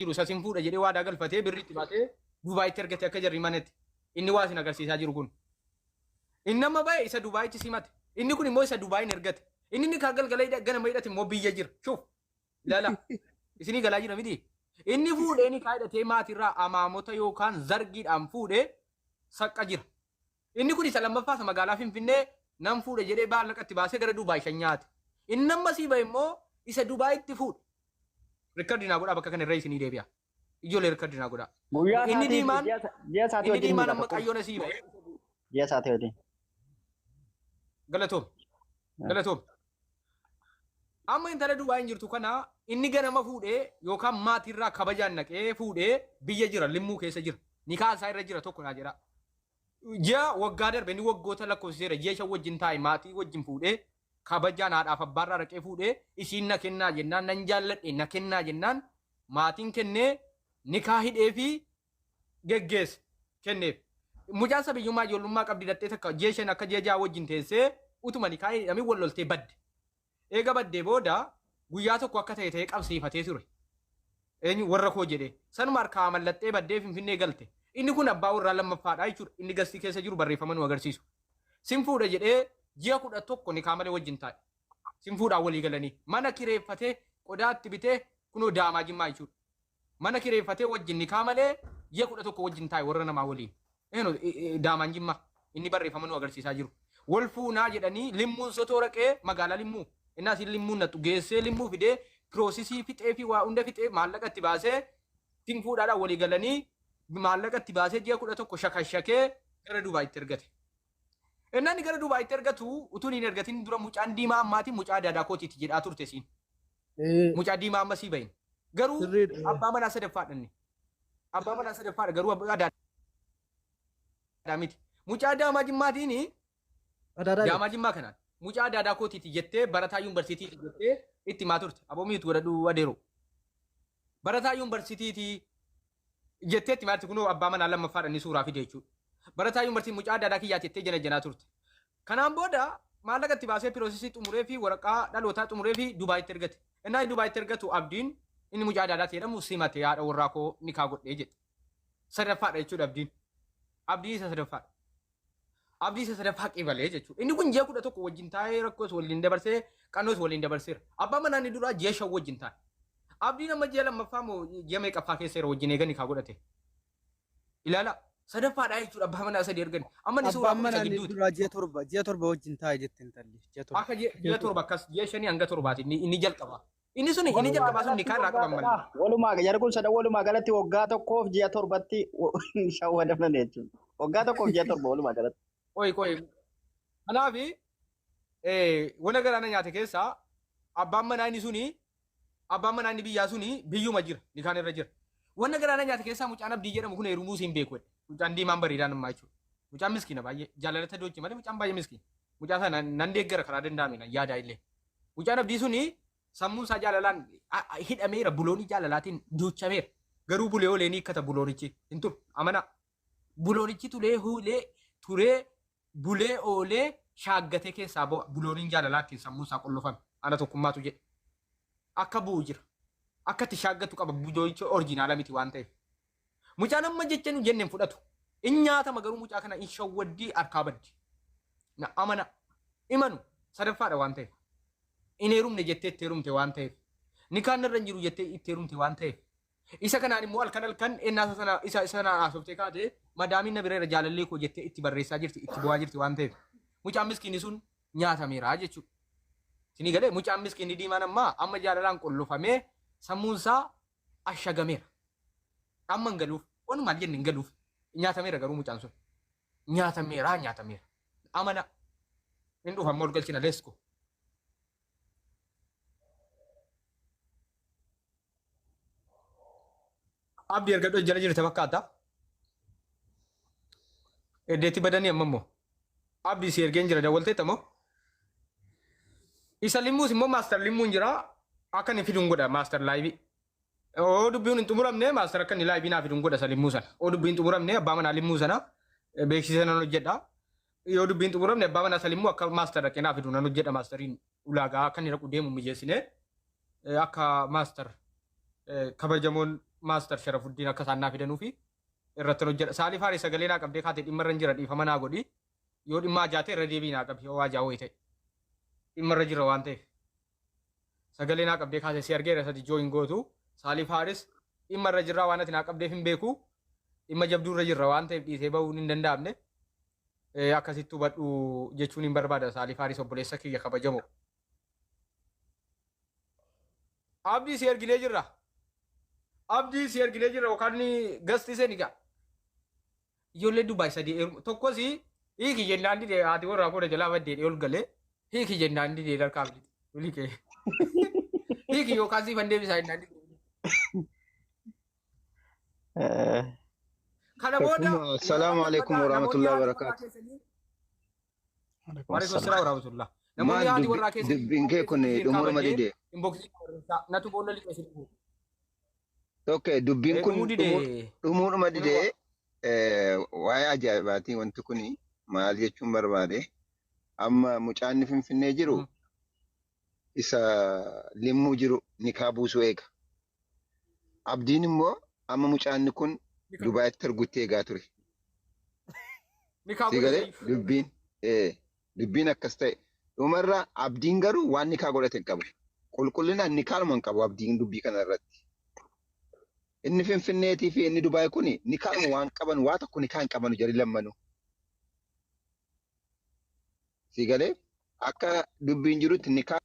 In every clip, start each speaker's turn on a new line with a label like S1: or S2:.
S1: Jiru isa sin fuudha jedhee waadaa galfatee birri itti baasee Dubaayitti ergate akka jarri manatti. Inni waa isin agarsiisaa jiru kun. Inni amma ba'e isa Dubaayitti simate. Inni kun immoo isa Dubaayin ergate. Inni kaa galgala ganama hidhate immoo biyya jira. Shuf. Ilaala. Isinii galaa jira miti. Inni fuudhee ni kaa hidhatee maatirraa amaamota yookaan zargiidhaan fuudhee saqqa jira. Inni kun isa lammaffaa isa magaalaa Finfinnee nan fuudha jedhee maallaqa itti baasee gara Dubaay shan nyaate. Inni amma sii ba'e immoo isa Dubaayitti fuudhe. Rikkardi naa godhaa bakka kana irra isinii deebi'a. Ijoollee rikkardi naa godhaa.
S2: Guyyaa
S1: Inni
S2: isaatii fi
S1: diimaan
S2: ji'a isaatii
S1: inni
S2: wajjin
S1: diimaan
S2: himata
S1: amma
S2: tokko.
S1: qayyoon asii ba'e.
S2: Ji'a isaatii wajjin.
S1: Galatoom. Galatoom. Amma intala Dubaayin jirtu kana inni ganama fuudhee yookaan maatiirraa kabajaan naqee fuudhee biyya jira, limmuu keessa jira. Nikaa isaa irra jira tokko naa jedha. Ji'a waggaa darbe inni waggoota lakkoofsiseera, ji'a 5 wajjin taa'e, maatii wajjin fuudhee, kabajaan haadhaaf abbaarraa raqee fuudhee, isiin na kennaa jennaan, nan jaalladhe na kennaa jennaan, maatiin kennee nikaa hidhee fi geggeesse kenneef. Mucaan sabiyyummaa ijoollummaa qabdi, dhattee takka ji'a 5 akka ji'a 6 wajjin teessee utuma nikaa hin hidhamin wal loltee badde. Eega baddee booda guyyaa tokko akka ta'e ta'ee qabsiifatee ture. Eenyu warra koo jedhee. Sanuma harkaa mallattee baddee Finfinnee galte. Inni kun abbaa warraa lammaffaadha jechuudha. Inni gastii keessa jiru barreeffama nu agarsiisu. Sin fuudha jedhee ji'a 11 nikaa malee wajjin taa'e. Sin fuudhaan walii galanii. Mana kireeffatee, qodaatti bitee, kunoo daamaa jimmaa jechuudha. Mana kireeffatee wajjin nikaa malee ji'a 11 wajjin taa'e warra namaa waliin. Eenyu daamaan jimmaa inni barreeffama nu agarsiisaa jiru. Wal fuunaa jedhanii limmuun sotoo raqee magaalaa limmuu. Inni asiin limmuun nattu geessee limmuu fidee piroosisii fixee fi waa hunda fixee maallaqa itti baasee sin fuudhaadhaan walii galanii maallaqa itti baasee ji'a 11 shakashakee gara Dubaayitti ergate. Inni inni gara Dubaayitti ergatu utuu hin ergatin dura mucaan diimaa ammaatiin mucaa daadaa kootiiti jedhaa turte siin. Mucaa diimaa amma sii bahin. Garuu
S3: Sirriidha.
S1: abbaa manaa sadaffaadha inni. Abbaa manaa sadaffaadha garuu abbaa daadaa miti. Mucaa daamaa jimmaatiin
S3: Adaadaa
S1: daamaa jimmaa kanaan mucaa daadaa kootiiti jettee barataa yuunivarsiitiiti jettee itti himaa turte. Aboo miitu godhadhu adeero. Barataa yuunivarsiitiiti jettee itti himaa turte, kunoo abbaa manaa lammaffaadha inni suuraa fide jechuudha. Barataa yuunivarsiitii mucaa daadaa kiyyaati jettee jana janaa turte. Kanaan booda maallaqa itti baasee piroosesii xumuree fi waraqaa dhalootaa xumuree fi Dubaayitti ergate. Innaa inni Dubaayitti ergatu Abdiin inni mucaa daadaati jedhamu simate, haadha warraa koo nikaa godhee jedhe. Sadaffaadha jechuudha Abdiin. Abdiin isa sadaffaadha. Abdii isa sadaffaa qibalee jechuudha. Inni kun ji'a 11 wajjin taa'ee rakkoos waliin dabarsee qannoos waliin dabarseera. Abbaan manaa inni duraa ji'a 5 wajjin taa'e. Abdiin amma ji'a lammaffaa moo ji'a meeqaffaa keessa yeroo wajjin eeganii kaa godhate. Ilaala, sadaffaadha jechuudha abbaa manaa sadii ergani. Amma inni suuraa
S3: Abbaan
S1: kun isa
S3: manaa inni
S1: gidduuti.
S3: duraa ji'a 7 wajjin taa'e jette intalli. Ji'a 7.
S1: Akka ji'a 7 akkas ji'a 5 hanga 7ti inni jalqaba. Inni sun inni
S2: Walumaa
S1: jalqabaa sun
S2: galatti
S1: nikaa irraa
S2: waggaa
S1: qaban malee.
S2: Walumaa jarri kun sadan walumaa galatti waggaa tokkoof ji'a 7tti shawwadaman jechuudha. Waggaa tokkoof ji'a 7 walumaa galatti.
S1: Qoyi qoyi. Kanaaf wana garaana nyaate keessaa abbaan manaa inni suni, abbaan manaa inni biyyaa suni biyyuma jira, nikaan irra jira. Wanna garaana nyaate keessaa mucaan Abdii jedhamu kun heerumuu siin beeku jedhe. Mucaan diimaan bareedaan ammaa jechuudha. Mucaan miskiina baay'ee jaalalata doochi malee mucaan baay'ee miskiina. Mucaa sana nan deeggara karaa danda'ame nan yaadaa illee. Mucaan Abdii suni sammuun isaa jaalalaan hidhameera, buloonii jaalalaatiin duuchameera. Garuu bulee olee ni hiikkata buloonichi hin turu amanaa. Buloonichi tulee huulee turee bulee oolee shaaggatee keessaa ba'a, bulooniin jaalalaa ittiin sammuun isaa qollofame. Ana tokkummaatu jedhe. Akka bu'u jira. Akka itti shaaggatu qaba, buloonichi orjinaala miti waan ta'eef. Mucaan amma jecha nu jenne hin fudhatu. In nyaatama garuu mucaa kana in shawwaddii harkaa baddi. Na amana. Imanu sadaffaadha waan ta'eef. In heerumne jettee itti heerumte waan ta'eef. Nikaan irra hin jiru jettee itti heerumte waan ta'eef. Isa kanaan immoo halkan halkan ennaa isa sana isa isa sanaan haasoftee kaate madaamiin na bireera jaalallee koo jettee itti barreessaa jirti, itti bu'aa jirti waan ta'eef. Mucaan miskiinni sun nyaatameera jechuudha. Isinii galee? Mucaan miskiinni diimaan ammaa amma jaalalaan qollofamee sammuun isaa ashagameera. Amma hin galuuf. Wanumaan jenne hin galuuf. Nyaatameera garuu mucaan sun. Nyaatameera, nyaatameera. Amana. Hin dhufa amma, ol galchina, let's go. Abdii ergadhu, jala jirte fakkaata. Eddeetti badanii amma immoo. Abdii si ergeen jira, dawwalteetta moo? Isa limmuus immoo maastar limmuun jira. Akka inni fiduun godha maastar laayivii. Oo dubbiin hin xumuramne, maastar akka inni laayivii naa fiduun godha isa limmuu sana. Oo dubbiin xumuramne abbaa manaa limmuu sana beeksisa nan hojjedha. Yoo dubbiin xumuramne abbaa manaa isa limmuu akka maastar dhaqee naa fidu nan hojjedha, maastariin ulaagaa akka inni dhaqu deemu mijeessine akka maastar kabajamoon Master Sharafuddin akka isaan naa fidanuu fi irratti hojjedha. Saalii Faarii sagalee naa qabdee kaatee dhimma irra hin jira, dhiifama naa godhi. Yoo dhimma ajaa ta'e irra deebii naa qabi, yoo ajaa wayii ta'e. Dhimma irra jira waan ta'eef. Sagalee naa qabdee kaatee si argeera sadi join gootu. Saalii Faaris dhimma irra jirraa waan ati naa qabdeef hin beeku. Dhimma jabduu irra jirra waan ta'eef dhiisee bahuun hin danda'amne. Akkasitti hubadhu jechuun hin barbaada, Saalii Faaris obboleessa kiyya kabajamoo. Abdii si erginee jirra. Abdii si erginee jirra yookaan gasti seeni gaa. Ijoollee Dubaay sadii tokkos hiiki jennaan dide, haati warraa koo jalaa baddee ol galee hiiki jennaan dide, harkaa bilike. Hiiki yookaan siifan deebisaa jennaan dide. Kana booda.
S4: Assalaamu alaikum warahmatullahi wabarakatuh.
S1: Waalaikum salaam warahmatullah. Namoonni
S4: Maal
S1: haati warraa keessanii
S4: dubbiin kee kun dhumuruma dide?
S1: Inboxii natu boolla liqee si dhufu.
S4: Okay, dubbiin kun
S1: Dhumuu dide.
S4: Dhumuudhuma didee waa'ee ajaa'ibaatii. Wanti kun maal jechuun barbaade, amma mucaanni Finfinnee jiru isa Limmuu jiru nikaa buusuu eega. Abdiin immoo amma mucaanni kun Dubaayitti argutti eegaa ture.
S1: Nikaa
S4: Si galee
S1: godhate.
S4: Dubbiin akkas ta'e. Dhumarra Abdiin garuu waan nikaa godhate hin qabu. Qulqullinaan nikaanuma hin qabu Abdiin dubbii kana irratti. Inni Finfinneetii fi inni Dubaay kun nikaanuma waan qaban waa tokko nikaa hin qabanu jari lammanuu. Si galee akka dubbiin jirutti nikaa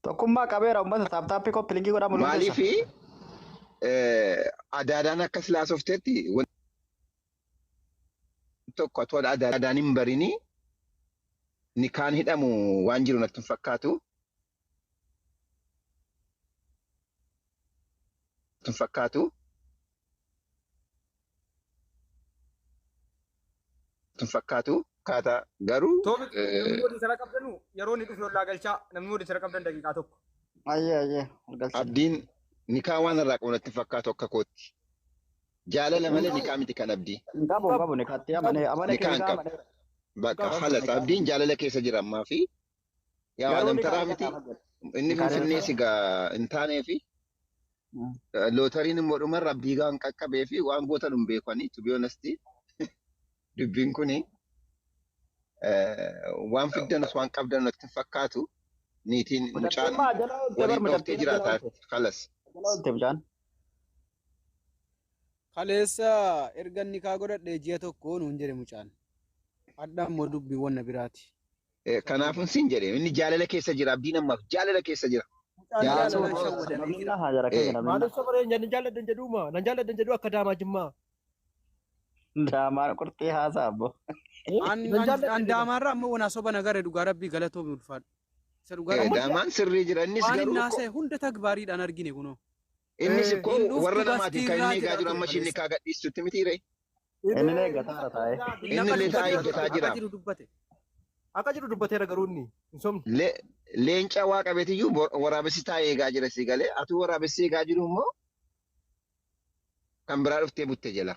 S2: Tokkummaa qabeera uummata, tap tapii copy linkii godhaa mul'isa.
S4: Maaliifi adaadaan akkas laasoftetti wanti tokko atoo adaadaan hin barini nikaan hidhamu waan jiru natti hin fakkaatu. Hin fakkaatu. Hin fakkaatu. Akkaataa garuu
S1: Toofik, namni waliin qabdanu yeroo inni dhufe ollaa galchaa, namni waliin qabdan daqiiqaa tokko.
S2: Ayyee ayyee ol galchina.
S4: Abdiin nikaa waan irraa qabu natti hin fakkaatu akka kootti. Jaalala malee nikaa miti kan Abdii.
S2: Hin qabu, hin qabu, nikaatti amanee amanee
S4: Nikaa hin
S2: nikaa
S4: qabu.
S2: amanee.
S4: Bakka
S2: Qabu,
S4: halas
S2: nikaa.
S4: Abdiin jaalala keessa jira ammaa fi yaa
S2: Garuu
S4: waan
S2: nikaa
S4: taraa
S2: nikaa
S4: miti.
S2: hojjeta.
S4: Inni
S2: Nikaa
S4: Finfinnee sigaa hin taanee fi lootariin immoo dhumarra Abdii gaan qaqqabee fi waan gootan hin beekani, to be honest. Dubbiin kuni waan fiddanus waan qabdan natti hin fakkaatu. Niitiin mucaan
S2: Mucattiin maa jala oolte bar
S4: waliin dhooftee
S2: mucattiin jala
S4: jiraataa
S2: oolte.
S4: halas.
S2: Jala oolte mucaan.
S3: Kaleessa erga nikaa godhadhee ji'a tokko nuun jedhe mucaan. Hadha immoo dubbiiwwan na biraati.
S4: Kanaafun siin jedhe, inni jaalala keessa jira, Abdiin ammaaf jaalala keessa jira.
S3: Mucaan
S4: Jaalala
S3: jaalalaan shawwadamee
S2: Namni
S3: jira.
S2: na haa jara keenya namni na.
S5: Maaliif sabaree nan jaalladhan jedhuuma nan jaalladhan jedhu akka daamaa Jimmaa.
S2: Daamaan qurxii haasaa abbo.
S3: An
S5: Nan jaalladhan
S3: an
S5: jedha.
S3: daamaarra ammoo wanaa soba nagare, dhugaa rabbii galatoomi, ulfaadhu. Isa dhugaa rabbii.
S4: Daamaan sirrii jira innis
S3: Waan
S4: garuu
S3: inni haasa'e hunda tagbaariidhaan argine kunoo.
S4: Innis ikkoo
S3: Hin dhuftu
S4: warra namaatiin kan inni
S3: gastiirraa
S4: eegaa jiru
S3: jedhaa
S4: amma
S3: ture
S4: ishiin
S3: kaleessa.
S4: nikaa gadhiistutti mitiire.
S2: Inni na eeggataara taa'ee.
S4: Inni illee taa'ee eeggataa
S3: Akka
S4: jira.
S3: jiru dubbate.
S5: Akka jiru dubbateera garuu inni hin sobne.
S4: Leenca waa qabeetiyyuu waraabessi taa'ee eegaa jira si galee, atuu waraabessi eegaa jiru immoo kan biraa dhuftee butte jala.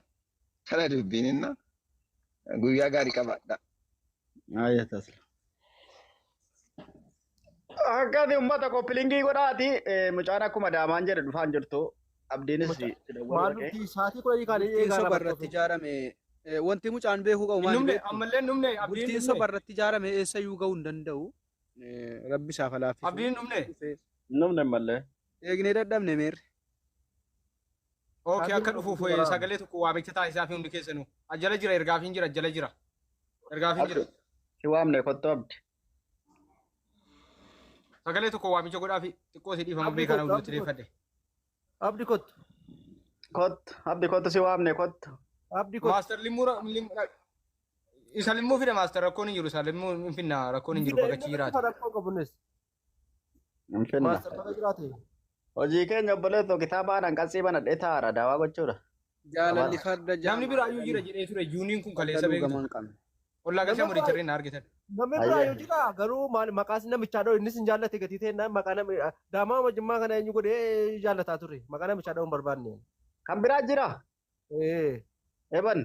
S4: Kana dubbiin inna guyyaa gaarii qabaadha.
S2: Ayyee tasla. Akkati uummata copy linkii godhaati, mucaan akkuma daamaan jedhe dhufaan jirtu, Abdiinis si dawwaluu
S5: Maal
S2: dhaqee.
S5: nuti sa'aatii 10 kaanii
S3: Bultiin
S5: eegaa
S3: soba irratti ijaarame, wanti mucaan beekuu qabu maali
S1: Numne
S3: beektu?
S1: ammallee numne Abdiin
S3: Bultiin
S1: numne.
S3: soba irratti ijaarame eessayyuu gahuu hin danda'u. Rabbi isaaf haa laaffisu.
S1: Abdiin numne.
S2: Numne mallee.
S3: Eegnee dadhabne meerre.
S1: Okay, akka dhufuuf sagalee tokko waamicha taasisaa fi hundi keessanuu. Ajjala jira, ergaafiin jira, ajjala jira. Ergaafiin jira.
S2: Si waamne, kottu Abdi.
S1: Sagalee tokko waamicha godhaa fi xiqqoo si dhiifama
S5: Abdii
S1: beekaa
S5: kottu,
S1: nama
S5: Abdii
S1: deeffadhe.
S5: Abdi kottu.
S2: Kottu Abdi, kottu, si waamne, kottu.
S5: Abdi kottu.
S1: Master Limmuu isa Limmuu fida, Master, rakkoon hin jiru, isa Limmuu hin finna, rakkoon hin jiru, bagachi jiraate.
S5: Rakkoo qabunis.
S2: Hin finna.
S5: Master baga jiraate.
S2: Hojii keenya obboleetto, kitaaba aanan qassii banadhee taa'aara daawaa gochuudha.
S3: Jaalalli farda
S1: Namni biraayyuu jira jedhee ture juuniin kun kaleessa
S3: dhugaman
S1: beektu.
S3: hin qabne.
S1: Ollaa galchaa moderatorri na argitan.
S5: Namni biraa yoo jira garuu maal maqaas namichaa dha'u, innis hin jaallate gatii ta'e maqaa namni daamaa Jimmaa kana eenyu godhee jaallataa ture, maqaa namichaa dha'uu hin barbaanne.
S2: Kan biraa jira.
S5: Ee.
S2: Eban.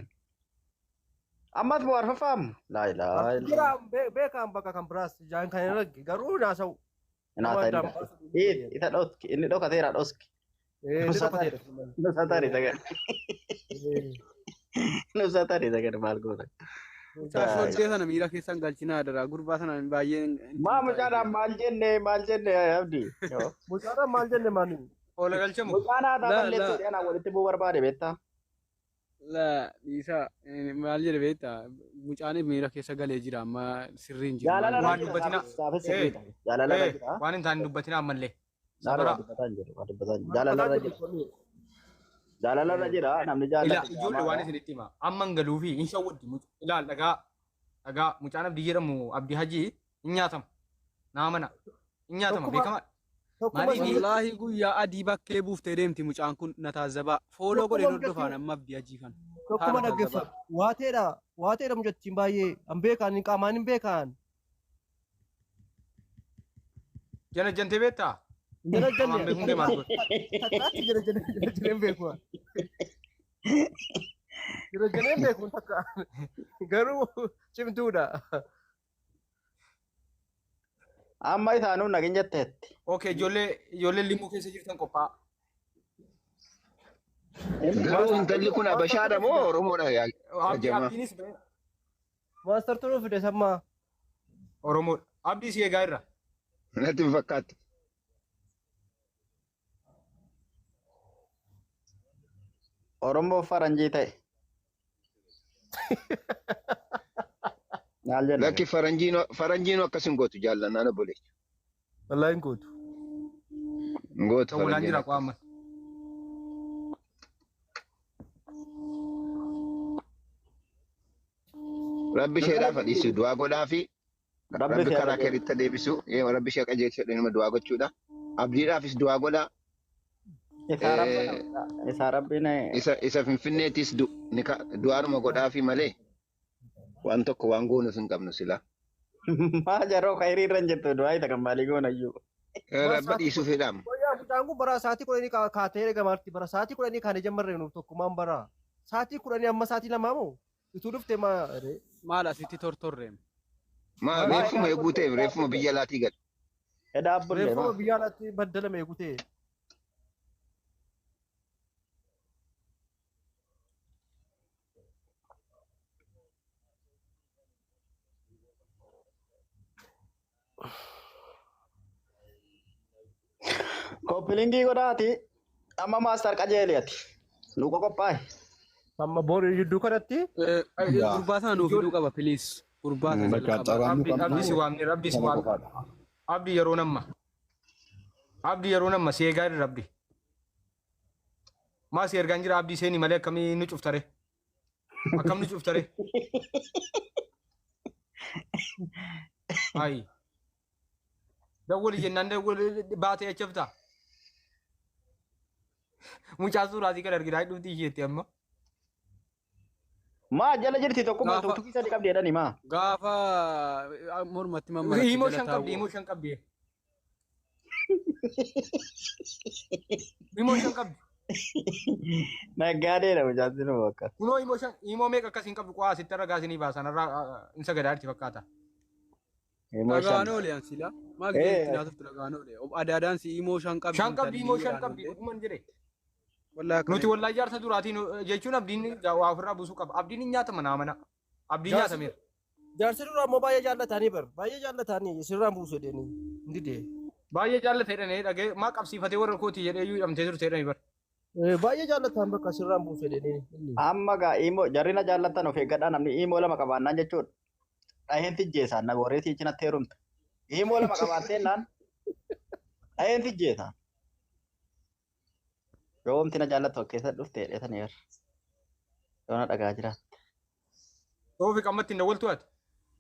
S2: Ammas moo arfaffaamu? Laa ilaaha
S5: Jira
S2: illallah.
S5: beekaan bakka kan biraas jaan kan hin arge garuu naasa'u.
S2: Naasaa inni isa dhoski inni dhokateera dhoski. Nusataan isa gad. Nusataan isa gad maal goota.
S3: Mucaa shoddee sana miira keessan galchinaa dara gurbaa sana baay'een.
S2: Maa mucaadhaan maal jenne maal jenne Abdi?
S5: Mucaadhaan maal jenne maani?
S1: Oola galchamu.
S2: Mucaan aadaa
S3: La,
S2: balleessuu
S3: la.
S2: dhiyaanaa walitti bu'uu barbaade beektaa?
S3: La dhiisaa maal jedhe beektaa mucaan miira keessa galee jira amma sirriin jiru.
S2: Jaalala
S1: Waan
S2: irra jira
S1: dubbatinaa.
S2: saafis sirriidha. Jaalala irra jira.
S1: Waan hin taane dubbatinaa ammallee.
S2: Jaalala
S1: Sabara.
S2: dubbataa hin jiru. Waan dubbataa hin jiru. Jaalala irra jira. Jaalala irra jira namni
S1: Ilaa
S2: jaallate
S1: ijoollee waan isinitti hima. Amma hin galuufi hin shawwaddi. Ilaal dhagaa dhagaa mucaan Abdii jedhamu Abdii Hajii hin nyaatama. Naa mana. Hin nyaatama beekamaa.
S5: Tokkuma
S1: Maaliif?
S3: Wallaahi guyyaa adii bakkee buuftee deemti mucaan kun na taazzabaa. Fooloo godhee hordofaan amma Abdii Hajii kana.
S5: Tokkuma
S3: Haala
S5: dhaggeeffatu. Waateedha. Waateedha mucattiin baay'ee. An beekaan hin qaamaan hin beekaan.
S1: Jana jantee beektaa?
S5: Jala
S1: Qaamaan beekuun kee maal godhe?
S5: Takkaatti jala jala jaleen beeku. Jala jaleen beeku takka. Garuu cimtuudha.
S2: Amma isaanuu nagin jetteetti.
S1: Okay ijoollee ijoollee limuu keessa jirtan qophaa'a.
S4: Garuu intalli kun Habashaadha moo Oromoodha yaa
S1: Abdii
S4: jamaa?
S1: Abdiinis ba'eera.
S5: Maastar turuu fide sammaa.
S1: Oromoodha. Abdii si eegaa irra.
S4: Natti hin fakkaattu.
S2: Oromoo faranjii ta'e. Maal jenna?
S4: Lakki faranjiinoo akkas hin gootu jaallannaan obboleessa.
S5: Wallaahi hin gootu.
S4: Hin gootu
S1: Dawwalaan jira
S4: faranjiin.
S1: qo'amma.
S4: Rabbi isheedhaaf dhiisu du'aa godhaa fi
S2: Rabbi
S4: Rabbi
S2: si
S4: karaa
S2: haa
S4: keeritti deebisu rabbi ishee qajeelchu nama du'aa gochuudha. Abdiidhaafis du'aa godhaa.
S2: Isaa rabbiin
S4: Isa Finfinneettis du'aanuma godhaafi malee waan tokko waan goonuuf hin qabnu silaa.
S2: maa jaroo khayrii irra hin jirtu du'aa isa kan maalii goona iyyuu.
S4: Rabba dhiisuu fedhaam.
S5: Wayyaa mucaan kun bara sa'aatii 10 kaatee erga maarti bara sa'aatii 10 kaanee jammarree nuuf tokkummaan bara sa'aatii 10 amma sa'aatii 2 moo ituu dhufte maa
S3: Maal asitti tortorreem?
S4: Maa reeffuma eeguu ta'eef reeffuma biyya alaatii gad.
S2: Edha abbullee
S5: reeffuma
S2: maa.
S5: biyya alaatti baddalame eegutee.
S2: Koppiliingii godhaati amma maastar qajeeli ati. Luka qophaa'e.
S5: Amma boru jidduu kanatti
S3: Gurbaa sana nuuf fiduu qaba please. Gurbaa sana
S6: Bakka
S3: jalqaba.
S6: carraan nu
S1: Abdii
S6: qabnu
S1: abdii si waamne rabbi si
S6: sana
S1: waamne.
S6: qofaadha.
S1: Abdii yeroo namma. Abdii yeroo namma si eegaa irra abdii. Maa si ergaan jira abdii seeni malee akkamii nu cuftare? Akkam nu cuftare? Ayi. Dawwali jennaan dawwali baatee achafta. Mucaa suuraatii kan arginaa dhufti isheetti amma.
S2: Maa jala jirti tokkummaa
S3: Gaafa-
S2: tuktukii sadi qabdi jedhani maa.
S3: Gaafa mormatti mammaratti
S1: Himoo
S3: jala
S1: shan qabdi,
S3: taa'u.
S1: himoo shan qabdi. Himoo shan qabdi.
S2: Naggaadeedha mucaan sinu bakka.
S1: Kunoo himoo shan, himoo meeqa akkas hin qabdu qo'aa asitti argaa isinii baasan irraa hin sagadaarti fakkaata.
S2: Himoo
S3: Dhagaan
S2: shan.
S3: oole an sila. Maal
S2: Eh.
S3: jeetti naatuftu dhagaan oole. Adaadaan si himoo shan qabdi.
S1: Shan qabdi, himoo shan
S3: intalli
S1: qabdi, dhuguman jedhe.
S3: Wallaahi akkana
S1: Nuti wallaa ijaarsa duraatiin jechuun abdiin waa ofirraa buusuu qaba. Abdiin hin nyaatama naa mana. Abdiin nyaatameera.
S5: Jaarsi duraa immoo baay'ee jaallatanii bar baay'ee jaallatanii sirraan buusu jedhanii hin didee.
S1: Baay'ee jaallate jedhanii dhagee maa qabsiifatee warra kootii jedhee iyyuu hidhamtee turte jedhanii bar.
S5: Baay'ee jaallatan bakka sirraan buusu jedhanii. inni.
S2: Amma gaa imoo jarri na jaallattan of eeggadhaa namni imoo lama qabaannaan jechuudha. Dhaheen tijjeesaan na warreetii cinatti heerumte. Imoo lama qabaattee naan dhaheen tijjeesaan. Yoomti na jaallattu of keessa dhufte jedhetanii bar. Yoona dhagaa jira.
S1: Toofiq ammatti hin dawwaltu ati.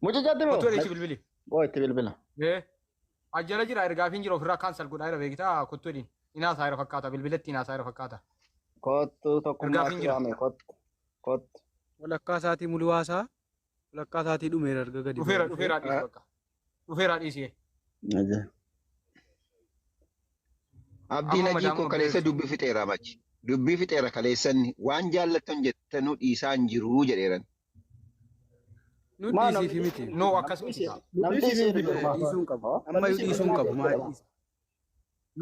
S2: Mucichatti moo?
S1: Kottu jedhee itti bilbili.
S2: Boo itti bilbila.
S1: Ee. Ajjala jira ergaafiin jira ofirraa kaansal godhaa jira beektaa kottu jedhiin. Inaasaa jira fakkaata bilbilatti inaasaa jira fakkaata.
S2: Kottu tokkummaa
S1: Ergaafiin jira.
S2: waame kottu. Kottu.
S3: Walakkaa isaatii muluwaasaa. Walakkaa isaatii dhumeera erga gadi.
S1: Dhufeera dhufeera dhiisi bakka. Dhufeera dhiisi.
S4: Abdiin
S1: Amma
S4: hajii
S1: madaama
S4: koo kaleessa
S1: obboleessi.
S4: dubbii fixeera machi. Dubbii fixeera kaleessanni waan jaallattan jettanuu dhiisaa hin jiruu jedheeran.
S3: Nu
S2: Maa
S3: dhiisiifi
S2: namni
S3: miti.
S1: No, akkas miti.
S2: Namni
S5: Dhiisiifi miti.
S3: Dhiisuu hin qabu. Ammayyuu dhiisuu hin qabu. Maal dhiisa?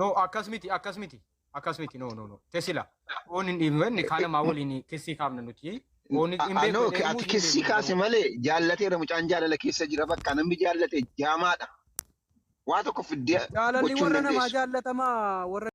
S1: No, akkas miti, akkas miti. Akkas miti. No, no, no. Tesila. Oon hin dhiibne kaan namaa waliin kissii kaafna nuti. Oon hin beeku
S4: Anoo
S1: jedhee
S4: ati
S1: hin
S4: kissii
S1: beeku.
S4: kaase malee jaallateera, mucaan jaalala keessa jira, bakka namni jaallate jaamaadha. Waa tokko fiddee
S3: Jaalalli
S4: gochuu hin
S3: warra namaa
S4: dandeessu.
S3: jaallatamaa warra